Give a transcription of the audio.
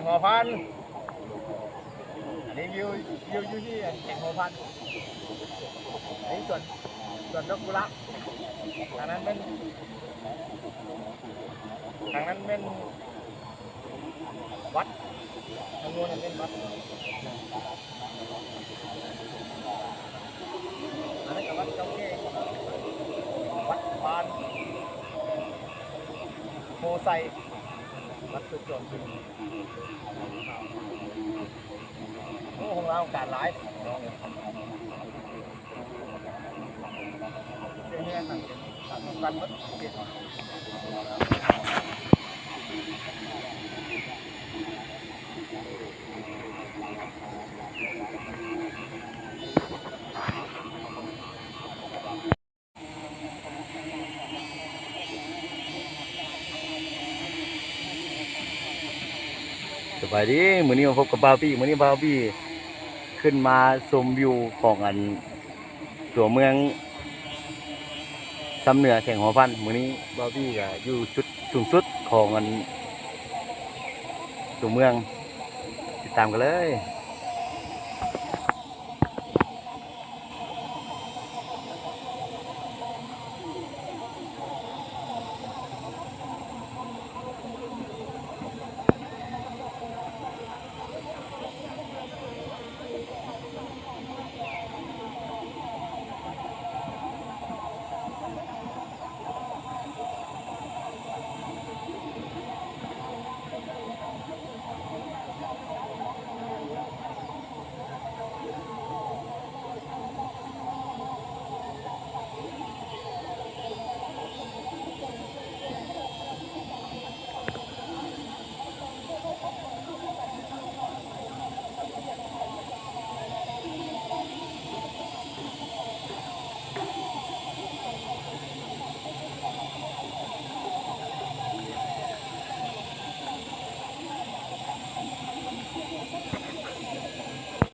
ຫໍພັນ ອັນນີ້ວິວ ວິວຢູ່ທີ່ແຂວງຫົວພັນ ອັນນີ້ສວນ ສວນດອກກຸຫຼາບ ທາງນັ້ນແມ່ນ ທາງນັ້ນແມ່ນວັດ ທາງໂນ້ນແມ່ນວັດ ອັນນັ້ນກໍວັດເກົ່າແກ່ ວັດບ້ານໂພໄຊ ວັດສຸດໂຈມ ໂອ້ ໂຮງລາວການຫຼາຍ ເຮືອນ ສະບາຍດີ ມື້ນີ້ມາພົບກັບບ່າວບີ ມື້ນີ້ບ່າວບີຂຶ້ນມາຊົມວິວຂອງອັນ ຕົວເມືອງຊຳເໜືອແຂວງຫົວພັນ ມື້ນີ້ບ່າວບີກໍຢູ່ຈຸດສູງສຸດຂອງອັນ ຕົວເມືອງ ຕິດຕາມກັນເລີຍ.